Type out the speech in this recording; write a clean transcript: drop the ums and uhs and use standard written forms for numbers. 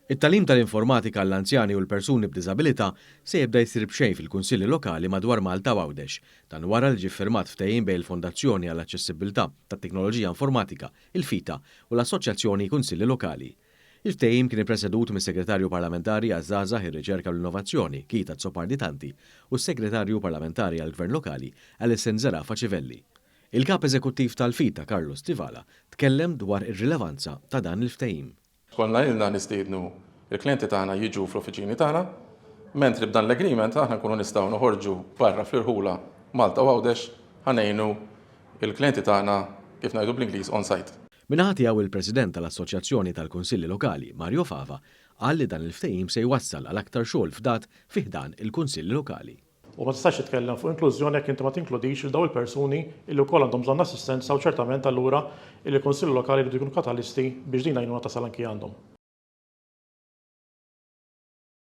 It-tagħlim tal-informatika għall-anzjani u l-persuni b'diżabilità se jibda jsir b'xejn fil-kunsilli lokali madwar Malta u Għawdex. Dan wara li ġie ffirmat ftehim bejn il-Fondazzjoni għall-Aċċessibbiltà tat-Teknoloġija Informatika, il-FITA, u l-Assoċjazzjoni Kunsilli Lokali. Il-ftehim kien ippresedut mis-Segretarju Parlamentari għaż-Żgħażagħ, ir-Riċerka u l-Innovazzjoni, Keith Azzopardi Tanti, u s-Segretarju Parlamentari għall-Gvern Lokali, Alison Zerafa Civelli. Il-Kap Eżekuttiv tal-FITA, Carlos Stivala, tkellem dwar ir-rilevanza ta' dan il-ftehim. Konna ilna nistiednu l-klijenti tagħna jiġu fl-uffiċini tagħna, mentri b'dan l-agreement aħna nkunu nistgħu noħorġu barra fl-irħula Malta u Għawdex ħa ngħinu l-klijenti tagħna kif ngħidu bl-Ingliż on site. Min-naħa tiegħu il-President tal-Assoċjazzjoni tal-Kunsilli Lokali, Mario Fava, qal li dan il-ftehim se jwassal għal aktar xogħol fdat fi ħdan il-Kunsilli Lokali. U ma tistax titkellem fuq inklużjoni jekk inti ma tinkludix lil dawn il-persuni illi wkoll għandhom bżonn assistenza u ċertament allura illi l-Kunsilli Lokali jridu jkunu katalisti biex din l-għajnuna tasal anki għandhom.